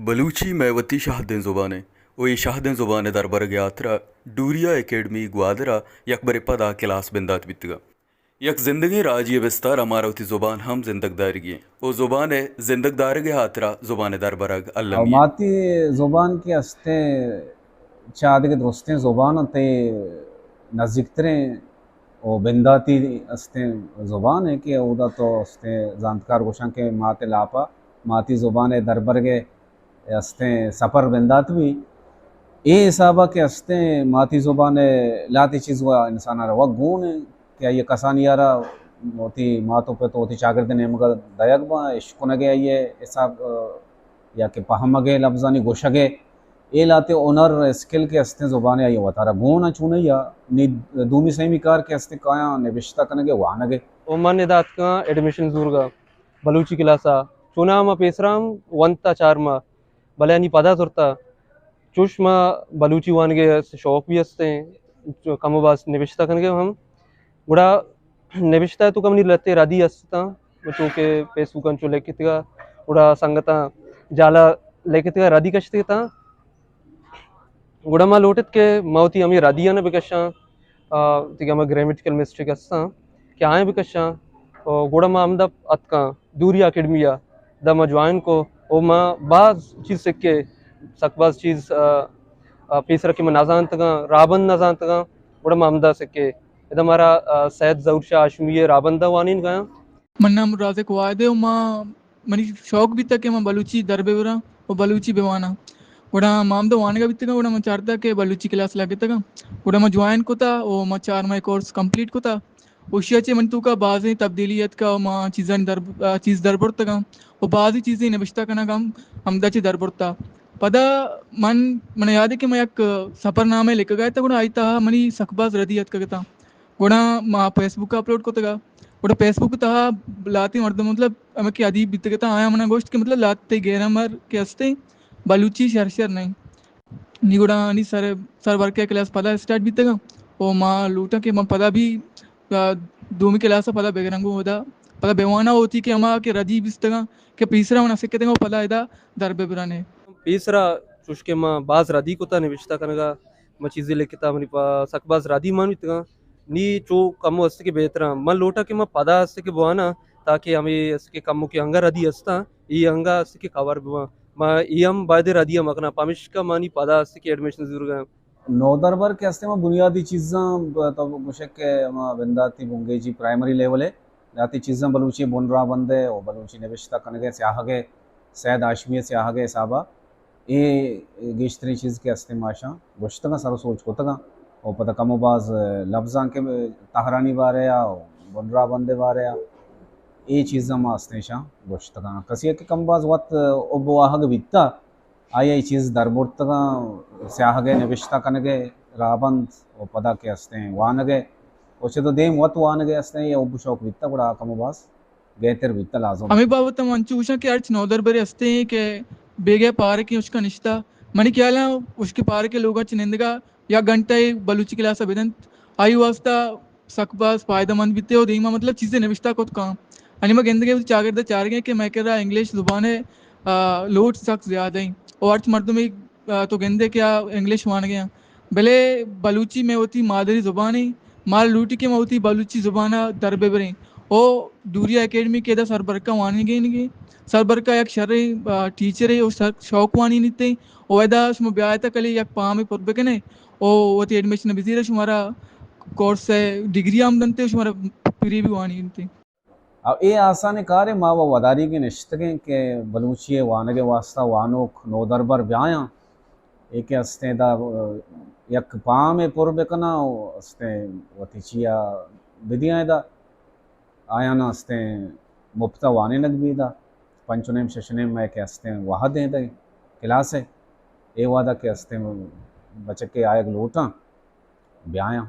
بلوچی مئے وتی شھدیں زبانے ءُ اے شھدیں زبان ءِ دربرگ ءِ ھاترا ڈوریا اکیڈمی گوادر ءَ یک برے پدا کلاس بندات بیتگ ءَ۔ یک زندگیں راجے ءِ بستار ءَ مارا وتی زبان ھم زندگ دارگی اِنت ءُ زبان ءِ زندگ دارگ ءِ ھاترا زبان ءِ دربرگ المی اِنت۔ ماتی زبان کہ استیں چہ آ دگہ درستیں زبان ءَ تئی نزیکتریں ءُ بنداتی استیں زبان ءَ کہ اودا تو استیں زانتکار گوشاں کہ مات ءِ لاپ ءَ ماتی زبان ءِ دربرگ ءِ استیں سپر بندات بی۔ اے حساب ءَ کہ استیں ماتی زبان ءِ لھتے چیز ءَ انسان ءَ روگ گون اِنت کہ آئی ءَ کسانی ءَ را وتی مات ءُ پت ءُ وتی چاگرد ءِ نیمگ ءَ دئیگ باں، اشکنگ ءِ آئی ءِ حساب ءَ یا کہ پہمگ ءِ لبزانی گوشگ ءِ اے لھتے ھنر، اسکل کہ استیں زبان ءِ آئی ءَ وتارا گون اِنت۔ چونائی ءَ نی دومی سیمی کار کہ استیں کایاں نبشتہ کنگ ءِ وانگ ءِ۔ ءُ من ادا اتکاں ایڈمیشن زورگ ءَ بلوچی کلاس ءَ۔ چوناھا ما پیسرا ھم ونت ءَ چار ماہ، بلے انی پدا زرتا۔ چوش ما بلوچی وانگ ءِ شوق بھی استیں، کم ءُ باز نبشتہ کنگ ءَ ھم۔ گڑا نبشتہ ءِ توکا منی لھتے ردی است اتاں، چو کہ فیس بک ءَ انچو لکھتگ ءَ، گڑا سنگتاں جالا لکھتگ ءَ، ردی کشتگ اتاں۔ گڑا ما لوٹ ات کہ ما وتی ھمے ردیاں بکشاں، آ، وتی ھما گرامیٹیکل مسٹیک استاں کہ آیاں بکشاں۔ ءُ گڑا ما ھمدا اتکاں ڈوریا اکیڈمی ءَ، ادا ما جوائن کو ءُ ما باز چیز سکے، سک باز چیز، آ، آ، پیسرا کہ ما نزانتگاں، رابند نزانتگاں، گڑا ما ھمدا سکے۔ ادا مارا، آ، سید ظہور شاہ ہاشمی ءِ رابند ءَ وانینگ ءَ آں۔ من نام رازق واحد اِنت ءُ ما، منی شوق بیتگ کہ من بلوچی در بہ براں ءُ بلوچی بہ واناں۔ گڑا ما ھمدا وانگ ءَ بیتگاں، گڑا من چارتگ کہ بلوچی کلاس لگتگ اَنت۔ گڑا ما جوائن کتا ءُ ما چار ماہ کورس کمپلیٹ کتا۔ ءُ ایشی ءَ چہ منی توکا بازیں تبدیلی اتکا ءُ ما چیزانی در، آ، چیز در برتگاں ءُ بازیں چیزے نبشتہ کنگ ءَ ھم ھمدا چہ در برتا۔ پدا من، من یاد اِنت کہ من یک سفرنامہ لکھگ ءَ اتاں، گڑا آئی تہا منی سک باز ردی اتکگ اتاں۔ گڑا ما فیس بک ءَ اپلوڈ کتگ ءَ۔ گڑا فیس بک ءِ تہا لھتے مردم، مطلب، ھمے کہ ادیب بیتگ اتاں، آیاں منا گوشت کہ، مطلب، لھتے گرامر کہ استیں، بلوچی شر شر نہ اِنت۔ نی گڑا انی سر، سر ورک ءِ کلاس پدا اسٹارٹ بیتگ اَنت ءُ ما لوٹاں کہ من پدا بھی، آ، دومی کلاس ءَ پدا بگراں گوں ادا، پدا بہ واناں ءُ وتی کہ ھما کہ ردی بیستگ اَنت کہ پیسرا من ءَ سکتگ اَنت ءُ پدا ادا در بہ براں۔ پیسرا چوش کہ ما باز ردی کتا نبشتہ کنگ ءَ، ما چیزے لکھتا، منی پا سک باز ردی مان بیتگ اَنت۔ نی چو کمو است کہ بہتر اَنت۔ من لوٹاں کہ ما پدا است کہ بواناں، تاکہ ھمے است کہ کمو کہ انگا ردی استاں، اے انگا است کہ کور بواں۔ ما اے ھم باید ردی ءَ مکناں، پمیشکا ما نی پدا است کہ ایڈمیشن زورگ ءَ۔ نودربر کہ استیں، ما بنیادی چیزاں ب-، تو گوشے کہ ما بنداتی بنگیجی پرائمری لیول ءَ لھتے چیزاں بلوچی بن راھبند ءِ ءُ بلوچی نبشتہ کنگ ءِ سیاھگ ءِ، سید ہاشمی ءِ سیاھگ ءِ حساب ءَ اے گیشتریں چیز کہ استیں ما اشاں گوشتگ اَنت، سر ءُ سوج کتگ اَنت ءُ پدا کم ءُ باز لبزانک ءِ تہرانی بارے ءَ ءُ بن راھبند ءِ بارے ءَ اے چیزاں ما استیں اشاں گوشتگ اَنت۔ کسے ءَ کہ کم ءُ باز وت حب ءُ واھگ بیتہ، آئی ءَ اے چیز در برتگ اَنت، سیاھگ ءِ نبشتہ کنگ ءِ راھبند ءُ پدا کہ استیں وانگ ءِ ءُ چہ تو دیم وت وانگ ءِ استیں، اے حب ءُ شوق بیتہ، گڑا آ کم ءُ باز گہتر بیتہ لازم۔ ھمے بابت ءَ من انچو گوشاں کہ ھرچ نودربرے استیں کہ بیگہ پارکے اشکا نشتہ، منی خیال ءَ اشکے پارک ءِ لوگاں چہ نندگ ءَ یک گھنٹہ ءَ بلوچی کلاس ءَ بدنت، آئی واسطہ سک باز فائدہ مند بیتے ءُ دیما مطلب چیزے نبشتہ کت کن۔ انی ما گندگے وتی چاگرد ءَ چارگیں کہ مئے کرا انگلش زبان ءِ، آ، لوٹ سک زیادہ ایں ءُ ھرچ مردمے، آ، تو گندے کہ آ انگلش وانگ ءَ ایں۔ بلے بلوچی مئے وتی مادری زبان ایں، مارا لوٹی کہ ما وتی بلوچی زبان ءَ در بہ بریں۔ او ڈوریا اکیڈمی کہ ادا سر برکا وانینگینگیں، سر برکا یک شریں، آ، ٹیچرے او سر شوق وانینیتے۔ او ادا شما بیایتا کلے یک پامے پر بکنے۔ او وتی ایڈمیشن بزیرے، شمارا کورس ءِ ڈگری ہم دنتے، شمارا فری بھی وانینتے۔ او اے آسانیں کارے، ما و وداریگیں نشتگیں کہ بلوچی ءِ وانگ ءِ واسطہ وانوک نودربر بیایاں۔ اے کہ استیں دا، یک پامے پر بکناں و استیں وتی چیا بدیاں ادا۔ آیاناں استیں مپتا وانینگ بیدا۔ پنچ و نیم، شش و نیم مئے کہ استیں وہد ایں دگہ کلاس ءِ۔ اے وہدا کہ استیں بچکے آیگ لوٹاں، بیایاں۔